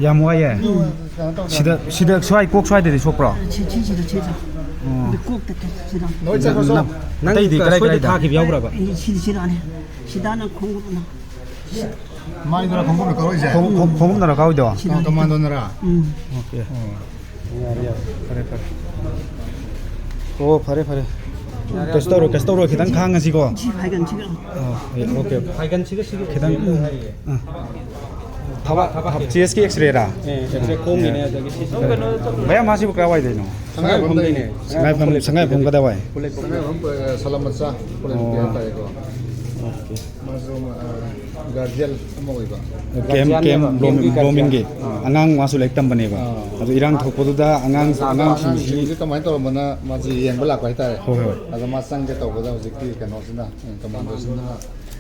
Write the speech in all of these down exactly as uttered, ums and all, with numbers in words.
ꯌꯥꯝ ꯋꯥꯏꯌꯦ꯫ ꯀꯩꯅꯣ ꯇꯧꯗ꯭ꯔꯥ? ꯁꯤꯗ, ꯁꯤꯗ ꯁ꯭ꯋꯥꯏ, ꯀꯣꯛ ꯁ꯭ꯋꯥꯏꯗꯗꯤ ꯁꯣꯛꯄ꯭ꯔꯣ? ꯁꯤ, ꯁꯤ, ꯁꯤꯗ, ꯁꯤꯗ꯫ ꯑꯣ꯫ ꯑꯗꯨ ꯀꯣꯛꯇ ꯁꯤꯗ꯫ ꯅꯣꯏ ꯆꯠꯈ꯭ꯔꯁꯨ? ꯅꯪ ꯑꯇꯩꯗꯤ ꯁ꯭ꯋꯥꯏꯗ ꯀꯗꯥꯏ ꯀꯗꯥꯏꯗ? ꯊꯥꯈꯤꯕ ꯌꯥꯎꯈ꯭ꯔꯕ? ꯑꯩ ꯁꯤꯗ, ꯁꯤꯗꯅꯦ꯫ ꯁꯤꯗꯅ ꯈꯣꯡꯎꯞꯅ꯫ ꯃꯥꯏꯗꯨꯔꯥ ꯈꯣꯡꯎꯞꯅ ꯀꯧꯔꯛꯏꯁꯦ? ꯈꯣꯡ-, ꯈꯣꯡ-, ꯈꯣꯡꯎꯞꯅꯔꯣ ꯀꯥꯎꯏꯗꯣ? ꯁꯤꯗꯅꯦ꯫ ꯀꯃꯥꯟꯗꯣꯅꯔꯥ? ꯎꯝ꯫ ꯑꯣꯀꯦ꯫ ꯑꯣ꯫ ꯌꯥꯔꯦ, ꯌꯥꯔꯦ꯫ ꯐꯔꯦ, ꯐꯔꯦ꯫ ꯑꯣ, ꯐꯔꯦ, ꯐꯔꯦ꯫ ꯀꯩꯁꯨ ꯇꯧꯔꯣꯏ, ꯀꯩꯁꯨ ꯇꯧꯔꯣꯏ꯫ ꯈꯤꯇꯪ ꯈꯥꯡꯉꯁꯤꯀꯣ꯫ ꯁꯤ ꯐꯥꯏꯒꯟꯁꯤꯒ꯫ ꯑꯣ, ꯑꯦ, ꯑꯣꯀꯦ, ꯑꯣꯀꯦ꯫ ꯐꯥꯏꯒꯟꯁꯤꯒ ꯁꯤꯒ ꯈꯤꯇꯪ, ꯎꯝ꯫ ꯑꯥ꯫ ꯊꯕꯥꯛ, ꯊꯕꯥꯛꯀꯤ꯫ ꯆꯦꯁꯀꯤ ꯑꯦꯛꯁꯔꯦꯔꯥ? ꯑꯦ, ꯑꯦꯛꯁꯔꯦ ꯈꯣꯡꯒꯤꯅꯦ, ꯑꯗꯒꯤ ꯁꯤ ꯃꯌꯥꯝ ꯃꯥꯁꯤꯕꯨ ꯀꯗꯥꯏꯋꯥꯏꯗꯩꯅꯣ? ꯁꯉꯥꯏꯌꯨꯝꯐꯝꯗꯩꯅꯦ꯫ ꯁꯉꯥꯏꯌꯨꯝꯐꯝ, ꯁꯉꯥꯏꯌꯨꯝꯐꯝ ꯀꯗꯥꯏꯋꯥꯏ? ꯁꯉꯥꯏꯌꯨꯝꯐꯝ, ꯑ, ꯁꯂꯝ ꯃꯆꯥ, ꯄꯨꯂꯩ ꯅꯨꯄꯤ ꯑꯣ꯫ ꯍꯥꯏꯇꯥꯔꯦꯀꯣ꯫ ꯑꯣꯀꯦ꯫ ꯃꯥꯁꯨ, ꯑ, ꯒꯥꯔꯖꯤꯌꯟ ꯑꯃ ꯑꯣꯏꯕ꯫ ꯀꯦꯝ, ꯀꯦꯝ ꯒꯥꯔꯖꯤꯌꯟꯅꯦꯕ, ꯕ꯭ꯂꯣꯃꯤꯡ, ꯀꯦꯝꯒꯤ ꯕ꯭ꯂꯣꯃꯤꯡꯒꯤ ꯒꯥꯔꯖꯤꯌꯟ꯫ ꯑꯥ꯫ ꯑꯉꯥꯡ ꯃꯥꯁꯨ ꯂꯥꯏꯔꯤꯛ ꯇꯝꯕꯅꯦꯕ꯫ ꯑꯥ꯫ ꯑꯗꯣ ꯏꯔꯥꯡ ꯊꯣꯛꯄꯗꯨꯗ ꯑꯉꯥꯡ, ꯑꯉꯥꯡꯁꯤꯡꯁꯤ ꯑꯉꯥꯡꯁꯤꯡꯁꯤ ꯀꯃꯥꯏꯅ ꯇꯧꯔꯝꯕꯅ ꯃꯥꯁꯤ ꯌꯦꯡꯕ ꯂꯥꯛꯄ ꯍꯥꯏꯇꯥꯔꯦ꯫ ꯍꯣꯏ, ꯍꯣꯏ꯫ ꯑꯗꯣ ꯃꯥ ꯆꯪꯒꯦ ꯇꯧꯕꯗ ꯍꯧꯖꯤꯛꯀꯤ ꯀꯩꯅꯣꯁꯤꯅ, ꯀꯃꯥꯟꯗꯣꯁꯤꯅ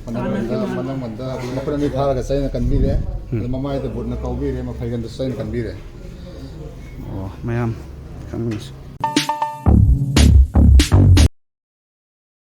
ꯃꯅꯪꯒꯟꯗ, ꯃꯅꯪꯒꯟꯗ ꯃꯈꯨꯠ ꯑꯅꯤ ꯐꯥꯔꯒ ꯆꯩꯅ ꯀꯟꯕꯤꯔꯦ꯫ ꯎꯝ꯫ ꯑꯗ ꯃꯃꯥꯏꯗ ꯕꯨꯠꯅ ꯀꯥꯎꯕꯤꯔꯦ, ꯃꯐꯩꯒꯟꯗ ꯆꯩꯅ ꯀꯟꯕꯤꯔꯦ꯫ ꯑꯣ, ꯃꯌꯥꯝ ꯈꯪꯕꯅꯤꯁꯦ꯫